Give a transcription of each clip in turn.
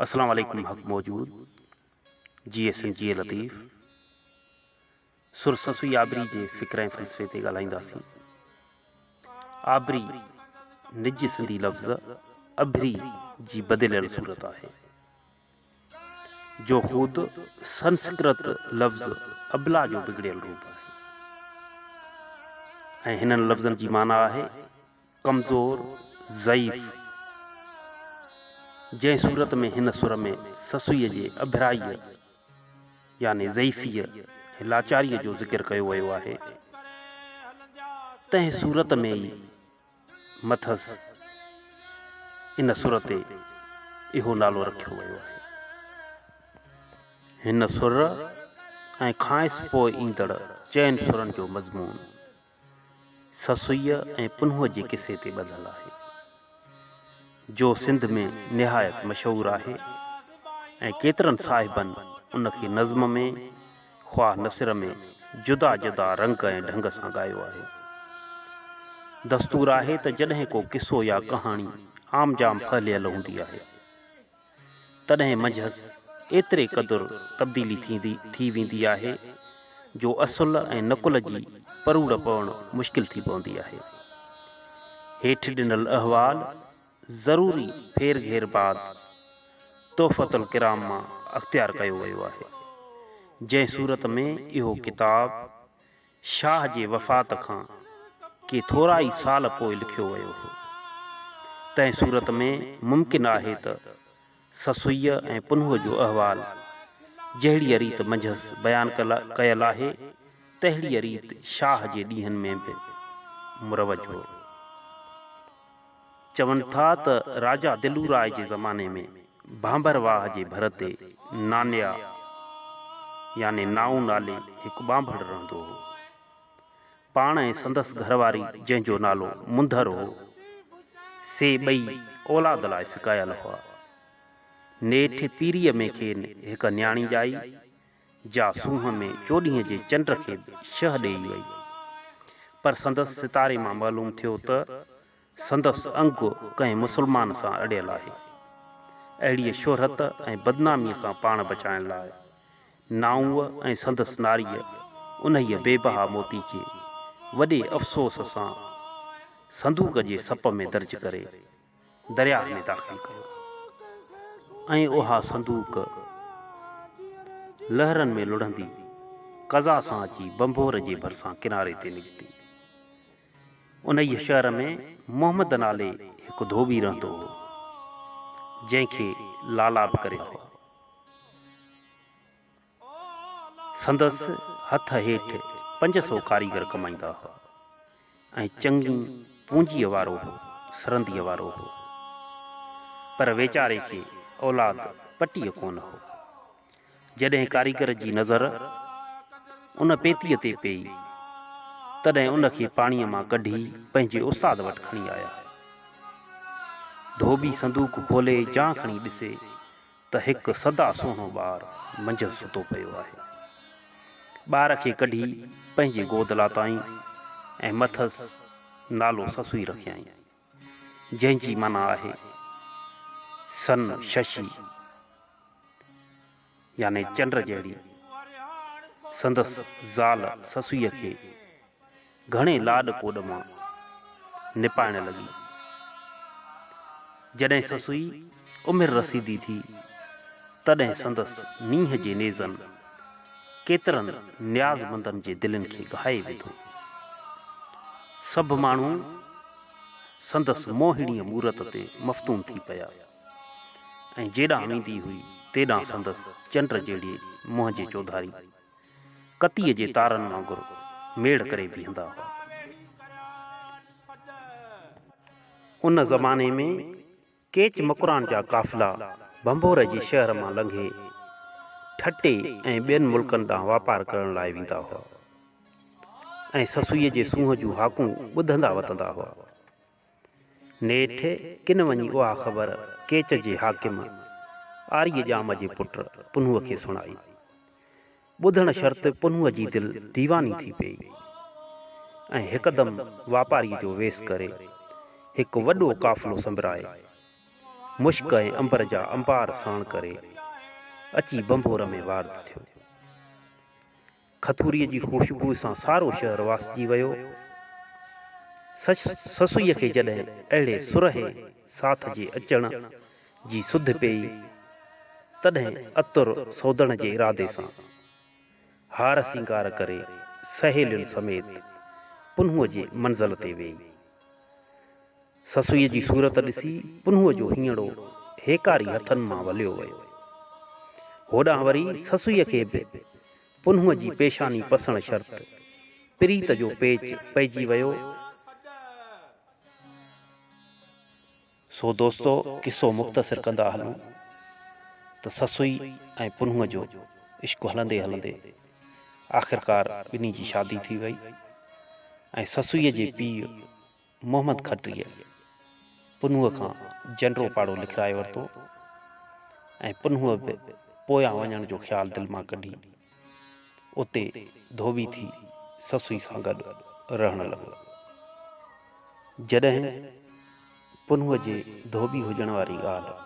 اسلام عليڪم حق موجود جيئي سنڌ جيئي لطيف سر سسئي آبري جي فڪر ۽ فلسفي تي ڳالهائينداسين. آبري نج سنڌي لفظ اڀري جي بدليل صورت آهي، جو خود سنسڪرت لفظ ابلا جو بگڙيل روپ آهي ۽ هنن لفظن جي معنيٰ آهي ڪمزور، ضعيف. جنهن صورت ۾ هن سر ۾ سسئيء جي اڀرائيء يعني ضعيفيء ۽ لاچاريء جو ذڪر ڪيو ويو آهي، تنهن صورت ۾ ئي مٿس ان سر تي اهو نالو رکيو ويو آهي. هن سر ۽ کانئس پوء ايندڙ چئن سرن جو مضمون سسئيء ۽ پنهونء جي قصي تي ٻڌل آهي، جو سنڌ ۾ نهايت مشهور آهي ۽ ڪيترن صاحبن ان کي نظم ۾ خواه نثر ۾ جدا جدا رنگ ۽ ڍنگ سان ڳايو آهي. دستور آهي ته جڏهن ڪو قصو يا ڪهاڻي عام جام ڦهليل هوندي آهي. تڏهن منجهس ايتري قدر تبديلي ٿيندي ٿي ويندي آهي جو اصل ۽ نقل جي پروڙ پوڻ مشڪل ٿي پوندي آهي. هيٺ ڏنل احوال ضروري ڦير گهير بعد تحفة الڪرام مان اختيار ڪيو ويو آهي، جنهن صورت ۾ اهو ڪتاب شاهه جي وفات کان ڪي ٿورا ئي سال پوء لکيو ويو هو. تنهن صورت ۾ ممڪن آهي ته سسئيء ۽ پنهونء جو احوال جهڙيء ريت منجهس بيان ڪيل آهي، تهڙيء ريت شاهه جي ڏينهن ۾ به مروج هو. چون ٿا ته راجا دلو راء جي زماني ۾ ڀانڀر واهه جي ڀر تي نانيا يعني نائون نالي هڪ ٻانڀڻ رهندو هو. پاڻ ۽ سندس گهر واري جنهن جو نالو منڌر هو، سي ٻئي اولاد لاء سڪايل هئا. نيٺ پيريء ۾ کين هڪ نياڻي ڄائي، جا سونهن ۾ چوڏهينء جي چنڊ کي به شهه ڏيئي وئي. پر سندس ستاري مان معلوم ٿيو ته سندس انگ ڪنهن مسلمان سان اڙيل آهي. اهڙيء شهرت ۽ بدناميء کان پاڻ بچائڻ لاء نائونء ۽ سندس ناريء انهيء بي بها موتي کي وڏي افسوس سان صندوق جي سپ ۾ درج ڪري درياهه ۾ داخل ڪيو ۽ اها صندوق لهرن ۾ لڙهندي قضا سان اچي ڀنڀور جي ڀرسان ڪناري تي نڪتي. انهيء شهر ۾ محمد نالي هڪ ڌوٻي رهندو هو، جنهن کي لالا به ڪري هئا. سندس هٿ هيٺ 500 ڪاريگر ڪمائيندا هئا ۽ چڱي پونجيء وارو هو، سرنديء وارو هو. پر ويچاري کي اولاد پٽيء ڪونه هو. جڏهن ڪاريگر جي نظر ان پيتيء تي پيئي، تڏهن ان کي پاڻيء مان ڪڍي پنهنجي استاد وٽ کڻي آيا. ڌوٻي صندوق کولي جان کڻي ڏسي ته هڪ سدا سهڻو ٻار منجهس ستو پيو آهي. ٻار کي ڪڍي پنهنجي گود لاتائين ۽ مٿس نالو سسئي رکيائين، جنهن جي معنيٰ آهي سن ششي يعني چنڊ جهڙي. سندس زال سسئيء کي گهڻي لاڏ ڪوڏ مان نپائڻ لڳي. جڏهن سسئي عمر رسيدي ٿي، تڏهن سندس نينهن جي نيزن ڪيترن نيازمندن جي دلين کي گهائي وڌو. سڀ ماڻهو سندس موهڻيء مورت تي مفتون ٿي پيا ۽ جيڏانهن ويندي هئي، تيڏانهن سندس چنڊ جهڙي منهن جي چوڌاري ڪتيء جي تارن وانگر ميڙ ڪري بيهندا هئا. ان زماني ۾ ڪيچ مڪران جا قافلا ڀنڀور جي شهر مان لنگهي ٺٽي ۽ ٻين ملڪن ڏانهن واپار ڪرڻ لاء ويندا هئا ۽ سسئيء جي سونهن جون هاڪون ٻڌندا وتندا هئا. نيٺ ڪن وڃي اها خبر ڪيچ جي حاڪم آريء ڄام جي پٽ پنهونء کي سڻائي. ٻڌڻ شرط پنهونء جي دل ديواني ٿي پيئي ۽ هڪدم واپاريء جو ويس ڪري هڪ وڏو قافلو سنبرائي. مشڪ ۽ عنبر جا انبار ساڻ ڪري اچي ڀنڀور ۾ وارد ٿيو. کٿوريء جي خوشبوء سان سارو شهر واسجي ويو. سسئيء کي جڏهن اهڙي سرهي ساٿ جي اچڻ جي سڌ پيئي، تڏهن عطر سودڻ جي ارادي سان هار سينگار ڪري سهيلين سميت پنهونء جي منزل تي ويئي. سسئيء جي صورت ڏسي پنهونء جو هينئڙو هيڪاري هٿن مان وليو ويو. هوڏانهن وري سسئيء کي به پنهونء جي پيشاني پسڻ شرط پريت جو پيچ پئجي ويو. سو دوستو قصو مختصر ڪندا هلون ته سسئي ۽ پنهونء جو عشق هلندي هلندي آخرڪار ٻنهي جي شادي ٿي وئي ۽ سسئيء جي پيء محمد کٽريء پنهونء کان جنڊو پاڙو لکرائي ورتو ۽ پنهونء به پويان وڃڻ جو خيال دل مان ڪڍي اتي ڌوٻي ٿي سسئي سان گڏ رهڻ لڳو. جڏهن پنهونء جي ڌوٻي هجڻ واري ڳالهه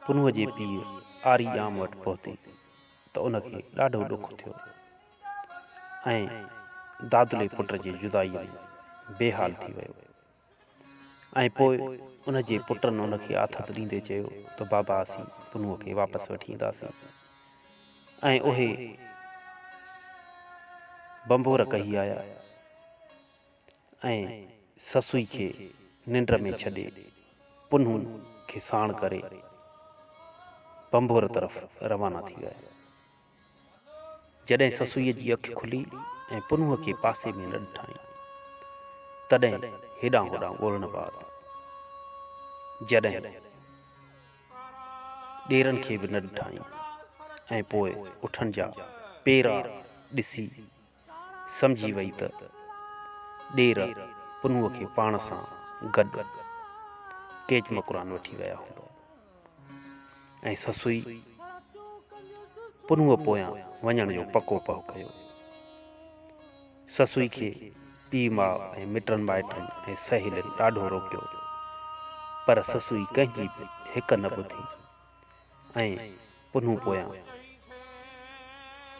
پنهونء جي پيء آري ڄام وٽ پهتي ته ان کي ڏاڍو ڏک ٿيو. ۽ دادلي پٽ جي جدائيء ۾ بي حال ٿي ويو ۽ پوء ان جي پٽن ان کي آٿت ڏيندي چيو ته بابا اسين پنهونء کي واپس وٺي اينداسين ۽ اهي ڀنڀور ڪهي آيا ۽ سسئي کي ننڊ ۾ ڇڏي پنهون کي ساڻ ڪري ڀنڀور طرف روانا ٿي ويا. جڏهن سسئيء جي اک کلي ۽ پنهونء کي پاسي ۾ نه ڏٺائين، تڏهن هيڏانهن هوڏانهن ڳولڻ بعد جڏهن ڏيرن کي به نه ڏٺائين ۽ پوء اٺن جا پيرا ڏسي سمجهي وئي ته ڏير پنهونء کي پاڻ سان گڏ ڪيچ مڪران وٺي ويا هوندا. ۽ سسئي پنهونء پويان وڃڻ جو پڪو پهه ڪيو. سسئي کي پيء ماء ۽ مٽن مائٽن ۽ سهيلين ڏاڍو روڪيو، پر سسئي ڪنهن جي به هڪ نه ٻڌي ۽ پنهون پويان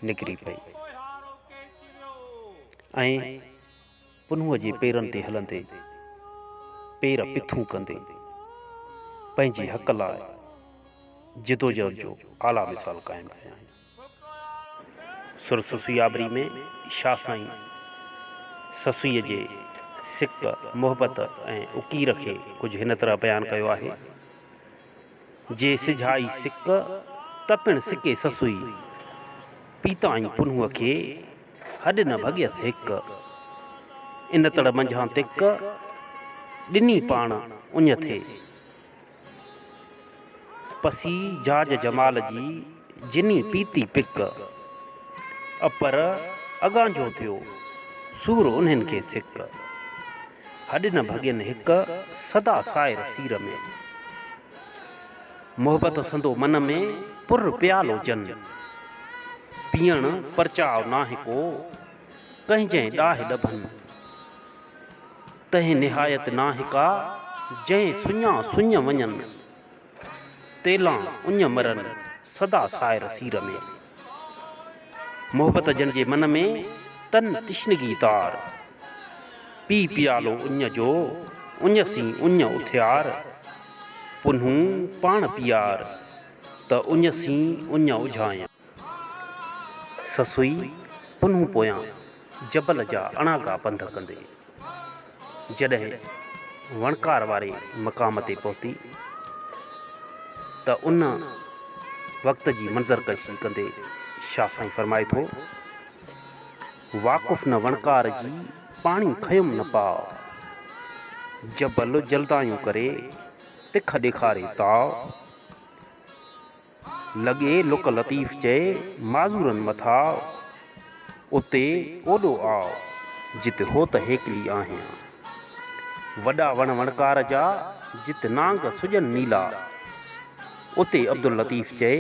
نڪري پئي ۽ پنهونء جي پيرن تي هلندي، پير پٿون ڪندي، پنهنجي حق لاء جدوجهد جو اعليٰ مثال قائم ڪيائين. سر سسئي آبري ۾ شاهه سائين سسئيء جي سڪ، محبت ۽ اڪير کي ڪجهه هن طرح بيان ڪيو آهي، جي سجهائي سڪ، ته پڻ سڪي سسئي، پيتائين پنهونء کي، هڏ نه ڀڳيس هڪ، ان تڙ منجهان تڪ، ڏني پاڻ اڃ ٿئي. پسي جاج جمال جي، جني پيتي پڪ. اپر اڳانجهو ٿيو، سور انهن کي سڪ. هڏ نه ڀڳين هڪ، سدا سائر سير ۾. محبت سندو من ۾، پر پيالو جن. پيئڻ پرچاء ناهه ڪو، ڪنهن جنهن ڏاهه ڏڀن. تنهن نهايت ناهه ڪا، جنهن سڃا سڃ وڃن. تيلان اڃ مرن، سدا سائر سير ۾. محبت جن جي من ۾، تن تشنگي تار. پي پيالو اڃ جو، اڃ سين اڃ اٿيار. پنهون پاڻ پيار، ته اڃ سين اڃ اجهايان. سسئي پنهون پويان جبل جا اڻاگا پنڌ ڪندي، جڏهن وڻڪار واري مقام تي پهتي ته ان وقت جي منظر ڪشي ڪندي شاهه سائين فرمائي ٿو. واقف نه وڻڪار جي، پاڻي کنيم نه پاء. جبل جلدايون ڪري، تک ڏيکاري تاء. لڳي لڪ لطيف چئي، معذورن مٿاء. اتي اوڏو آء، جت هوت هيڪلي آهيان. وڏا وڻ وڻڪار جا، جت نانگ سڄن نيلا. اتي عبداللطيف چئي،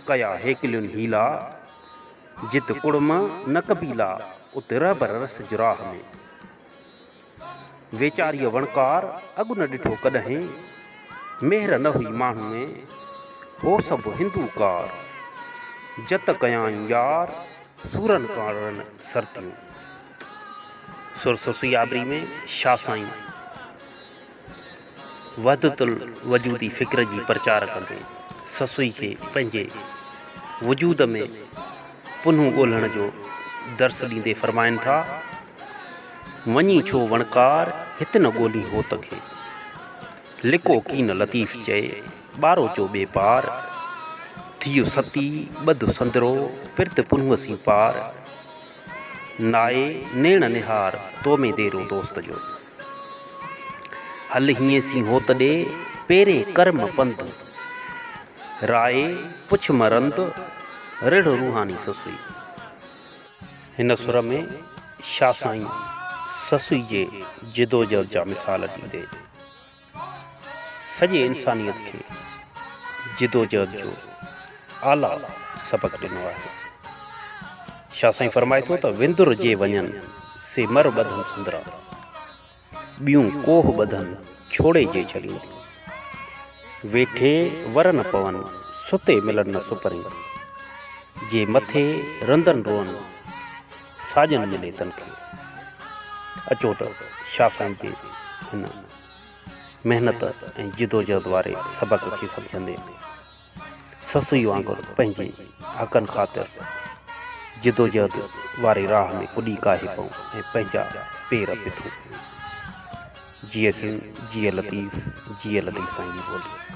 ڪيا هيڪلين حيلا. جت ڪڙم نه قبيلا، ات رهبر رسج راهه ۾. ويچاريء وڻڪار اڳ نه ڏٺو ڪڏهن. مهر نه هئي ماڻهو ۾، هو سڀ هندو ڪار. جت ڪيائين يار، سورن ڪارڻ سرتيون. سر سسئي آبري ۾ شاهه سائين وحدت الوجودي فڪر جي پرچار ڪندي سسئي کي پنهنجي وجود ۾ پنهون ڳولڻ جو درس ڏيندي فرمائن ٿا، وڃي ڇو وڻڪار، هت نه ڳولين هوت کي. لڪو ڪين لطيف چئي، ٻاروچو ٻئي پار. ٿيء ستي، ٻڌ سندرو، پرت پنهونء سين پار. نائي نيڻ نهار، تو ۾ ديرو دوست جو. هل هيئن سين هوت ڏي، پيرين ڪرم پنڌ. رائي پڇ م رند، رڙ روحاني سسئي. هن سر ۾ شاهه سائين سسئي جي جدوجهد جا مثال ڏيندي سڄي انسانيت کي جدوجهد جو اعليٰ سبق ڏنو آهي. شاهه سائين فرمائي ٿو ته وندر جي وڃن سي مر ٻڌن سندرا. ٻيون ڪوهه ٻڌن ڇوڙي جي ڇڏيندي. ويٺي ور نه پون، ستي ملن نه سپرين. جي مٿي رندن روئن، ساڄن ملي تن کي. اچو ته شاهه سائين جي هن محنت ۽ جدوجهد واري سبق کي سمجهندي سسئي وانگر پنهنجي حقن خاطر جدوجهد واري راهه ۾ ڪڏي ڪاهي پئون ۽ پنهنجا پير پٿون. جيئي سنڌ، جيئي لطيف، جيئي لطيف سائين جي ٻولي.